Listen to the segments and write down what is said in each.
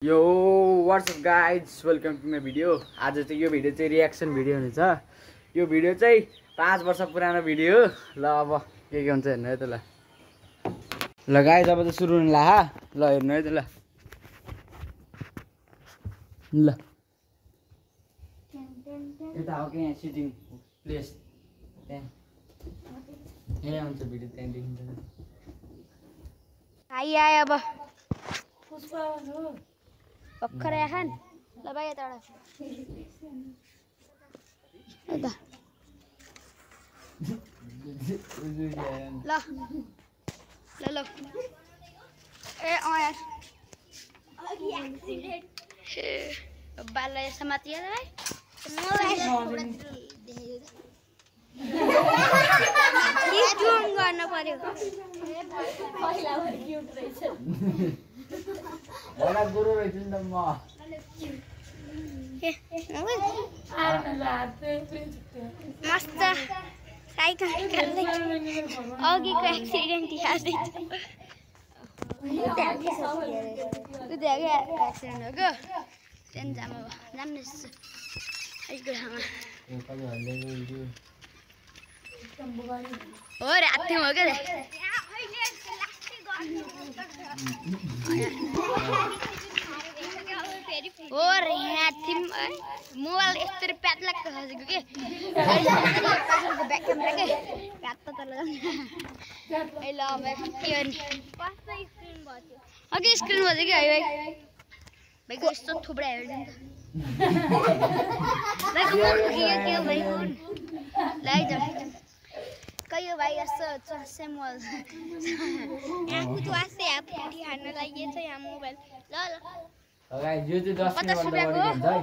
यो what's up guys welcome to my video. आज चाहिँ यो भिडियो चाहिँ रियाक्सन भिडियो हुनेछ। यो भिडियो चाहिँ 5 वर्ष पुरानो भिडियो हो। ल अब के हुन्छ हेर्नु है त। ल गाइज अब त सुरु हुनु ला। ल हेर्नु है त। ल यता हो कि यहाँ सिटिङ प्लेस त्यहाँ यहाँ हुन्छ भिडियो त्यहाँ देखिन्छ। आइ अब भर्खर आखान ल बाइ यता ल ल ल ए यार बाललाई समातिया भाइ जुम गर्न पर्यो। होला गुरु रहेछ नि त म। मस्त साइकल खेल्दै अघिको एक्सिडेन्ट यादैछ। एक्सिडेन्ट हो क्या त्यहाँदेखि जाम अब जाम्ने अहिलेको ठाउँमा हो राति हो क्या और यहाँ थिम मोबाइल यस्तरी प्यातलाक खसेको के पाछळको ब्याक क्यामेरा के प्यात त लगाउने ल अब के गर्ने कस्तो स्क्रिन भयो अघि स्क्रिन भयो कि है भाइ भाइको यस्तो थुप्रा हेर्छ नि त भाइको के भाइ फोन लाइट कयो भाइ यस्तो चस्से मोबाइल यहाँ कुछ वास्ते यहाँ फोटी हान्न लागि छ यहाँ मोबाइल ल ल गाइस यो चाहिँ 10 मिनेट भन्दा बढी हुन्छ है।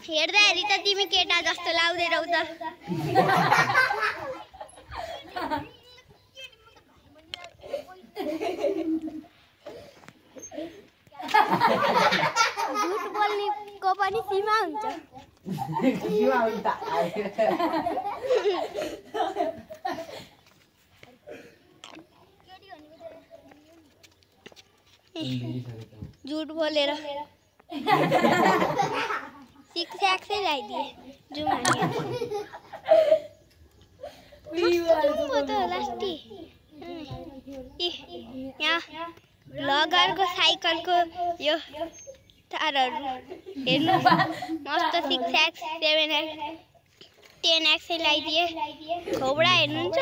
हेर्दा हेरी त तिमी केटा जस्तो लाउँदै रहौ त। झुट बोल्नेको पनि सीमा हुन्छ। सीमा हुन्छ झुट बोलेर सिक्स्याक्सै लगाइदिए यहाँ लगरको साइकलको यो तारहरू हेर्नु मस्त 6x 7x 10x लगाइदिए खोबडा हेर्नुहुन्छ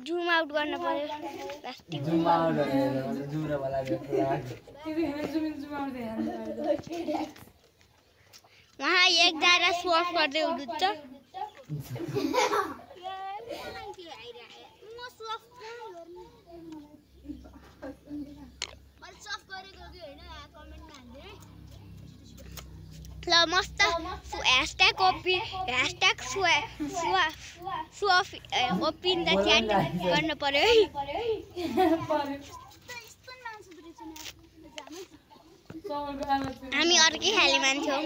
जुम आउट गर्न पर्यो प्लास्टिक जुम आउट जुम र वाला वहाँ एक दारा स्वाफ गर्दै हुनुहुन्छ। ल मस्त ह्याशट्याग स्वाफ ओपिन द च्याट गर्न पर्यो है। हामी अर्कै खाले मान्छे हौ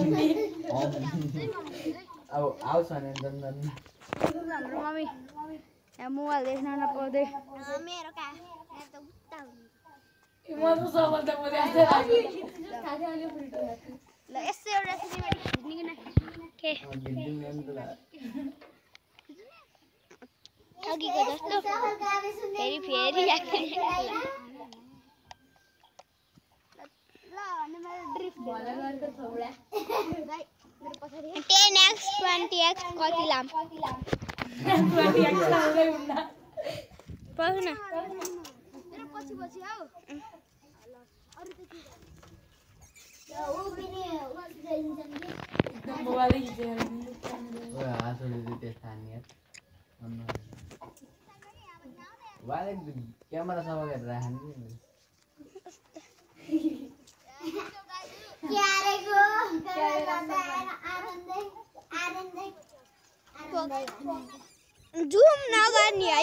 नि। अब आउछ भने दन्दन हाम्रो मम्मी यहाँ मोबाइल देख्न नपाउँदै मेरो का यहाँ त उता हुन्छ म त सबल त म आछै लाग्यो ल यसो एउटा सिनेमेटिक खिच्ने के अघिको जस्तो फेरि फेरि ल अनि मैले ड्रिफ्ट गरेको थोडा 10x 20x कति लाम 20x लाउँदै हुन्न पस्न मेरो पछि पछि आऊ अरु त के ओ बिने मोबाइल खिचेर ओ आसले त्यो स्थानीय वाले क्यामेरा सबै गरेर राख्नु क्यारेको आनन्दै जुम नगर्ने है।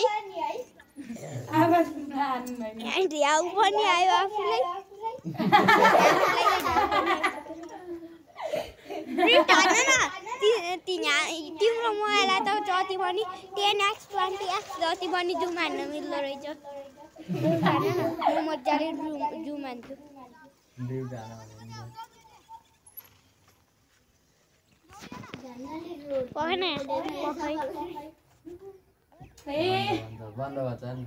ढ्याउ पनि आयो आफूलाई तिम्रो मोबाइललाई त जति पनि 10x 20x जति पनि जुम हान्न मिल्दो रहेछ म मजाले जुम हान्छु बन्द भएछ नि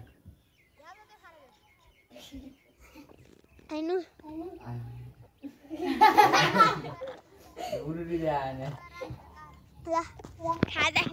हैन उरुरी आएन ल खाजा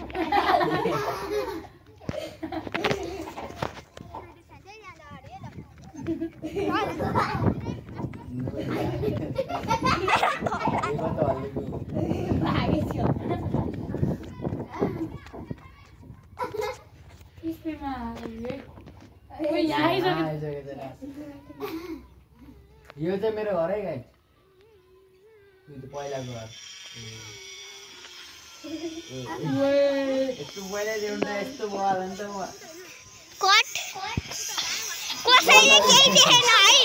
यो चाहिँ मेरो घरै गाई यो त पहिलाको घर यस्तो पहिला ल्याउनु त यस्तो भयो नि त म कट कसैले केही देखेन है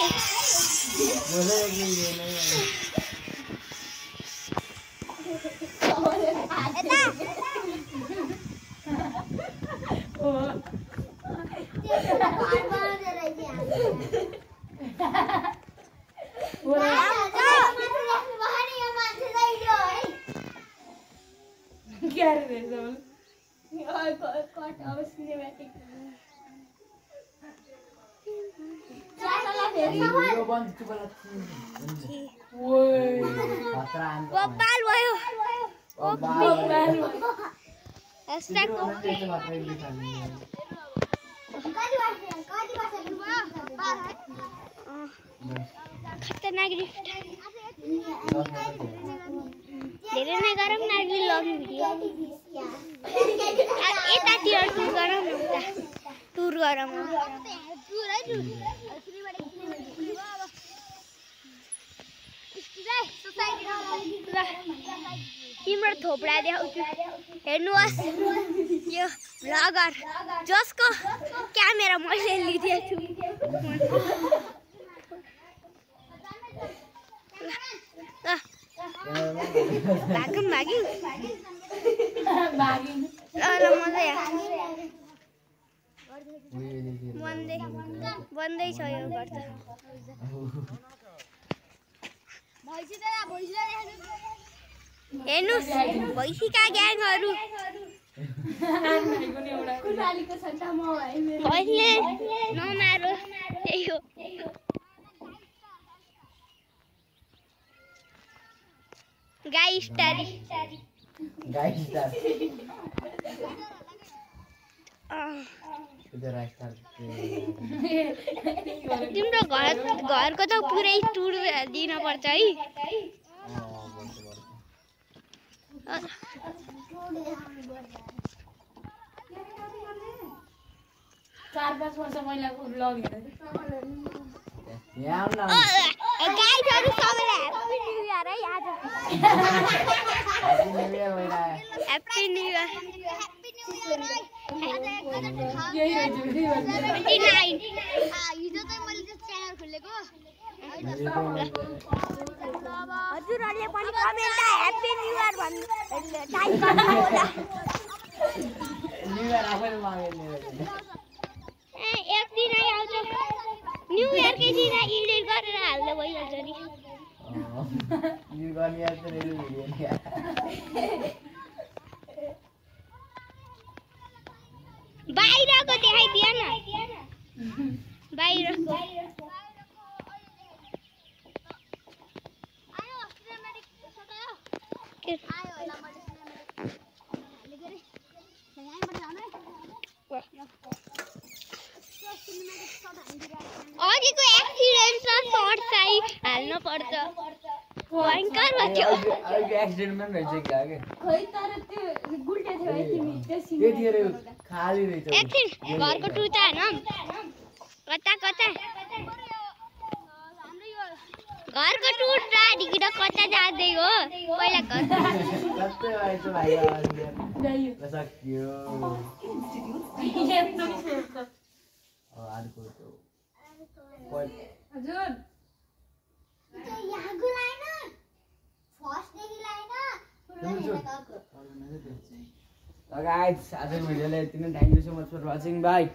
बब्बाल भयो खतरनाक गिफ्ट धेरै नै गरौँ न अहिले लङ भिडियो यतातिर टुर गरौँ न उता टुर गरौँ तिम्रो थोपडा देखाउँछु हेर्नुहोस् यो भ्लगर जसको क्यामेरा मैले लिदिएको छु भाग्यौँ बन्दै छ यो घर त हेर्नुहोस् भैँसीका ग्याङहरू भैँसीले नमारो त्यही हो गाई स्टारी तिम्रो घरको त पुरै टुर दिन पर्छ है 4-5 वर्ष पहिलाको ब्लग हेरेर गाइजहरु सबैलाई ह्यापी न्यू इयर है आज ह्यापी न्यू इयर हिजो चाहिँ मैले त्यो च्यानल खोलेको हजुरहरुले पनि कमेन्टमा ह्यापी न्यू इयर भन्नु टाइप गर्नु होला न्यू इयर आफैले माग्ने एक दिन आउँछ न्यू इयर के दिन एडिट गरेर हाल्दा भइहाल्छ नि यो गर्ने यार त रेडी भिडियो नि बाहिरको देखाइदिए न बाहिरको अघिको एक्सिडेन्ट र सर्ट चाहिँ हाल्न पर्छ भयंकर भयो अघि एक्सिडेन्टमा पनि रहेछ क्या के खै तर त्यो गुल्टे थियो है तिमी त्यो त्यतिखेर खाली रहेछ एकछिन घरको टुटा हैन कता कता घरको टुटा ढिकिड कता जाँदै हो पहिला घर कतै आएछ भाइ गयो सक्यो अर्को त्यो कोही हजुर गाइस आजको भिडियोलाई यति नै thank you so much for watching by